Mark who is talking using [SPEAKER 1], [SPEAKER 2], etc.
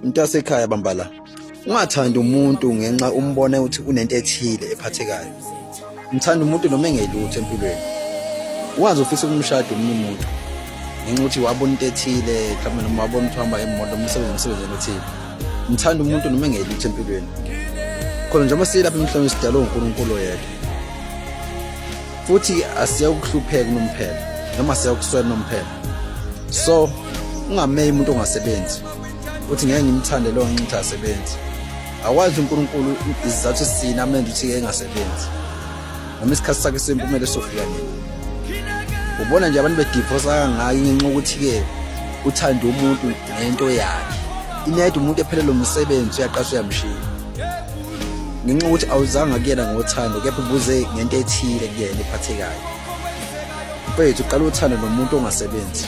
[SPEAKER 1] Mntasekhaya bamba la. Ungathandi umuntu ngenxa umbone ukuthi unento ethile ephathekayo. Mthanda umuntu noma engelutho empilweni. Ungaze ufise ukumshada omunye umuntu ngenxa ukuthi wabona into ethile mhlawumbe noma wabona ukuthi uhamba imoto noma usebenza emsebenzini othile. Mthanda umuntu noma engelutho empilweni. Khona njengoba silapha emhlabeni sidalwe uNkulunkulu oyedwa. Futhi asiya ukuhlupheka unomphela noma siya ukuswela unomphela. So ungameyi umuntu ongasebenzi uthi ngeke ngimthande lo ngenxa ukuthi asebenzi. Awazi uNkulunkulu isizathu esithini amenza ukuthi engasebenzi. Noma isikhathi sakhe sempumela sofika nini. Ubona nje abantu bedivorce kangaka ngenxa ukuthi-ke uthanda umuntu ngento yakhe. Ineda umuntu ephelelwe umsebenzi uyaqasha uyamshiya. Ngenxa yokuthi awuzanga kuyena ngothando kepha ubuze ngento ethile kuyena ephathekayo. Mfethu uqala uthando nomuntu ongasebenzi.